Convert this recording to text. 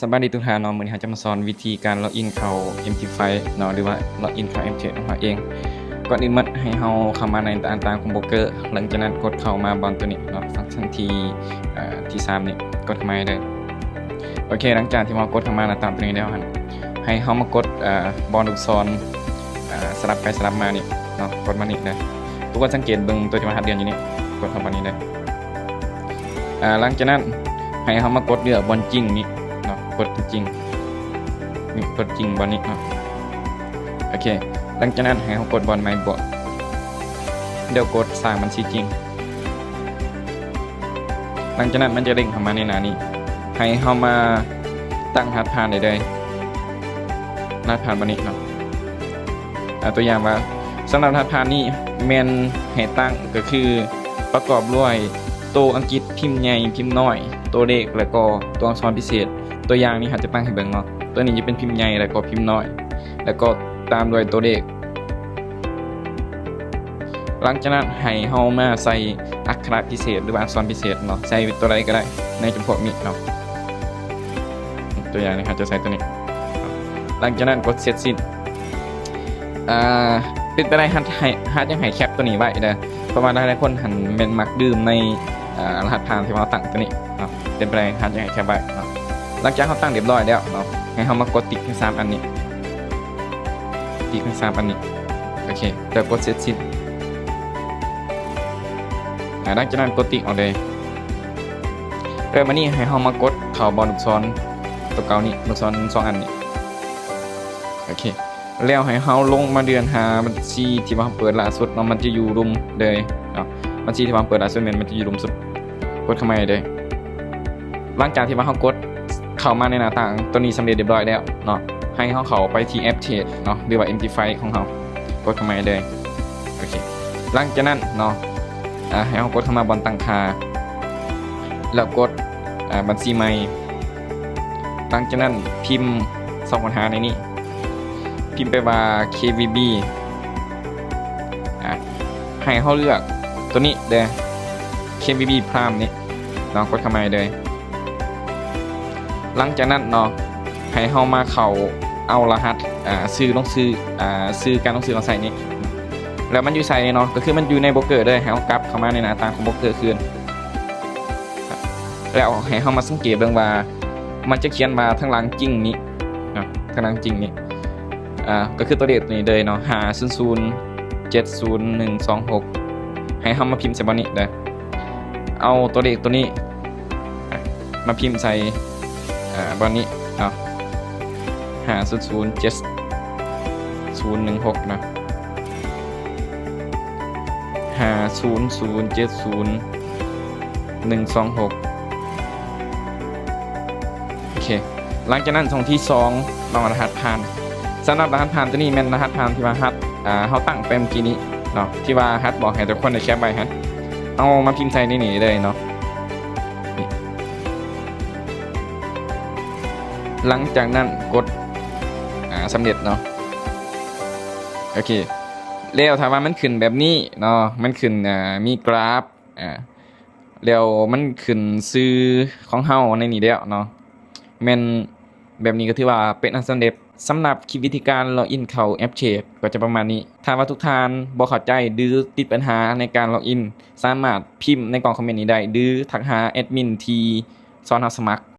ສະບາຍດີທຸກທ່ານເນາະ, ມື້ນີ້ເຮົາຈະມາສອນວິທີການລັອກອິນເຂົ້າເອັມທີໄຟເນາະ ຫຼືວ່າລັອກອິນເຂົ້າເອັມທີເອັດຂອງເຮົາເອງ. ກ່ອນອື່ນໝົດ ໃຫ້ເຮົາເຂົ້າມາໃນໜ້າຕ່າງຂອງໂບຣກເກີ, ຫຼັງຈາກນັ້ນກົດເຂົ້າມາບ່ອນໂຕນີ້ເນາະ, ຟັງກຊັນທີ ເອີ ທີສາມນີ້ ກົດເຂົ້າມາໃຫ້ເລີຍ. ໂອເຄ, ຫຼັງຈາກທີ່ເຮົາກົດເຂົ້າມາໜ້າຕ່າງໂຕນີ້ແລ້ວຫັ້ນ ໃຫ້ເຮົາມາກົດ ເອີ ບ່ອນລູກສອນ ເອີ ສະຫຼັບໄປສະຫຼັບມານີ້ເນາະ, ກົດມານີ້ເດີ. ທຸກຄົນສັງເກດເບິ່ງໂຕທີ່ວ່າຮັດເລື່ອນຢູ່ນີ້, ກົດເຂົ້າມານີ້ເດີ. ອາ ຫຼັງຈາກນັ້ນໃຫ້ເຮົາມາກົດເລືອກບ່ອນຈິງນີ້ເນາະ, ກົດຈິງນີ້, ກົດຈິງບ່ອນນີ້ເນາະ. ໂອເຄ, ຫຼັງຈາກນັ້ນໃຫ້ເຮົາກົດບ່ອນໄມ້ບວກ ແລ້ວກົດສ້າງບັນຊີຈິງ. ຫຼັງຈາກນັ້ນມັນຈະເດັ້ງເຂົ້າມາໃນໜ້ານີ້, ໃຫ້ເຮົາມາຕັ້ງລະຫັດຜ່ານໄດ້ເລີຍ, ລະຫັດຜ່ານບ່ອນນີ້ເນາະ. ອາ ຕົວຢ່າງວ່າ ສຳລັບລະຫັດຜ່ານນີ້ແມ່ນໃຫ້ຕັ້ງກໍຄືປະກອບດ້ວຍ ໂຕອັງກິດພິມໃຫຍ່, ພິມນ້ອຍ, ໂຕເລກ ແລ້ວກໍຕົວອັກສອນພິເສດ. ຕົວຢ່າງນີ້ເຮົາຈະຕັ້ງໃຫ້ເບິ່ງເນາະ, ຕົວນີ້ຈະເປັນພິມໃຫຍ່ ແລ້ວກໍພິມນ້ອຍ ແລ້ວກໍຕາມດ້ວຍໂຕເລກ. ຫຼັງຈາກນັ້ນໃຫ້ເຮົາມາໃສ່ອັກຂະພິເສດ ຫຼືວ່າອັກສອນພິເສດເນາະ, ໃສ່ຕົວໃດກໍໄດ້ໃນຈຳພວກນີ້ເນາະ. ຕົວຢ່າງນີ້ເຮົາຈະໃສ່ຕົວນີ້. ຫຼັງຈາກນັ້ນກົດເສັດສິ້ນ. ອາ ເປັນໄປໄດ້ ຮັດໃຫ້ ຮັດຢາກໃຫ້ແຄັບຕົວນີ້ໄວ້ເດີ, ເພາະວ່າຫຼາຍໆຄົນຫັ້ນແມ່ນມັກລືມໃນ ອາ ລະຫັດຜ່ານທີ່ເຮົາຕັ້ງຕົວນີ້ເນາະ, ເປັນໄປໄດ້ຮັດຢາກໃຫ້ແຄັບໄວ້ເນາະ. ຫຼັງຈາກເຮົາຕັ້ງຮຽບຮ້ອຍແລ້ວເນາະ, ໃຫ້ເຮົາມາກົດຕິກທັງສາມອັນນີ້, ຕິກທັງສາມອັນນີ້. ໂອເຄ, ແລ້ວກົດເສັດສິ້ນ. ອາ ຫຼັງຈາກນັ້ນກົດຕິກອອກເລີຍ. ແລ້ວບາດນີ້ໃຫ້ເຮົາມາກົດເຂົ້າບ່ອນລູກສອນຕົວເກົ່ານີ້, ລູກສອນສອງອັນນີ້. ໂອເຄ, ແລ້ວໃຫ້ເຮົາລົງມາເລື່ອນຫາບັນຊີທີ່ວ່າເຮົາເປີດລ່າສຸດເນາະ, ມັນຈະຢູ່ລຸ່ມເລີຍເນາະ. ບັນຊີທີ່ວ່າເຮົາເປີດລ່າສຸດແມ່ນມັນຈະຢູ່ລຸ່ມສຸດ, ກົດເຂົ້າມາເລີຍ. ຫຼັງຈາກທີ່ວ່າເຮົາກົດເຂົ້າມາໃນໜ້າຕ່າງຕົວນີ້ສຳເລັດຮຽບຮ້ອຍແລ້ວເນາະ, ໃຫ້ເຮົາເຂົ້າໄປທີ່ແອັບເທຣດເນາະ ຫຼືວ່າເອັມທີໄຟຂອງເຮົາ, ກົດເຂົ້າມາເລີຍ. ໂອເຄ, ຫຼັງຈາກນັ້ນເນາະ ອາ ໃຫ້ເຮົາກົດເຂົ້າມາບ່ອນຕັ້ງຄ່າ ແລ້ວກົດ ອາ ບັນຊີໃໝ່. ຫຼັງຈາກນັ້ນພິມຊ່ອງຄົ້ນຫາໃນນີ້, ພິມໄປວ່າ ເຄວີບີ ອາ ໃຫ້ເຮົາເລືອກຕົວນີ້ເດີ, ເຄວີບີພຣາມນີ້ເນາະ, ກົດເຂົ້າມາເລີຍ. ຫຼັງຈາກນັ້ນເນາະ ໃຫ້ເຮົາມາເຂົ້າເອົາລະຫັດ ອາ ຊື່ລົງຊື່ ອາ ຊື່ການລົງຊື່ມາໃສ່ນີ້, ແລ້ວມັນຢູ່ໃສເນາະ, ກໍຄືມັນຢູ່ໃນໂບຣກເກີເລີຍ. ໃຫ້ເຮົາກັບເຂົ້າມາໃນໜ້າຕ່າງຂອງໂບຣກເກີຄືນ, ແລ້ວໃຫ້ເຮົາມາສັງເກດເບິ່ງວ່າ ມັນຈະຂຽນວ່າທາງຫຼັງຈິງນີ້ເນາະ, ທາງຫຼັງຈິງນີ້ ອາ ກໍຄືຕົວເລກຕົວນີ້ເລີຍເນາະ, ຫ້າສູນສູນເຈັດສູນໜຶ່ງສອງຫົກ. ໃຫ້ເຮົາມາພິມໃສ່ບ່ອນນີ້ເດີ, ເອົາຕົວເລກຕົວນີ້ ອາ ມາພິມໃສ່ ອາ ບ່ອນນີ້ເນາະ, ຫ້າສູນສູນເຈັດສູນໜຶ່ງຫົກເນາະ, ຫ້າສູນສູນເຈັດສູນໜຶ່ງສອງຫົກ. ໂອເຄ, ຫຼັງຈາກນັ້ນຊ່ອງທີສອງເນາະ, ລະຫັດຜ່ານ. ສຳລັບລະຫັດຜ່ານຕົວນີ້ແມ່ນລະຫັດຜ່ານທີ່ວ່າຮັດ ອາ ເຮົາຕັ້ງໄປເມື່ອກີ້ນີ້ເນາະ, ທີ່ວ່າຮັດບອກໃຫ້ທຸກຄົນໄດ້ແຄັບໄວ້ຫັ້ນ, ເຮົາມາພິມໃສ່ໃນນີ້ເລີຍເນາະ. ຫຼັງຈາກນັ້ນກົດ ອາ ສຳເລັດເນາະ. ໂອເຄ, ແລ້ວຖ້າວ່າມັນຂຶ້ນແບບນີ້ເນາະ, ມັນຂຶ້ນ ອາ ມີກຣາຟ ອາ ແລ້ວມັນຂຶ້ນຊື່ຂອງເຮົາໃນນີ້ແລ້ວເນາະ, ແມ່ນແບບນີ້ກໍຖືວ່າເປັນອັນສຳເລັດ. ສຳລັບຄລິບວິທີການລັອກອິນເຂົ້າແອັບເທຣດກໍຈະປະມານນີ້. ຖ້າວ່າທຸກທ່ານບໍ່ເຂົ້າໃຈ ຫຼື ຕິດບັນຫາໃນການລັອກອິນ, ສາມາດພິມໃນກ່ອງຄອມເມັນນີ້ໄດ້ ຫຼື ທັກຫາແອັດມິນທີ່ສອນຮັບສະໝັກ.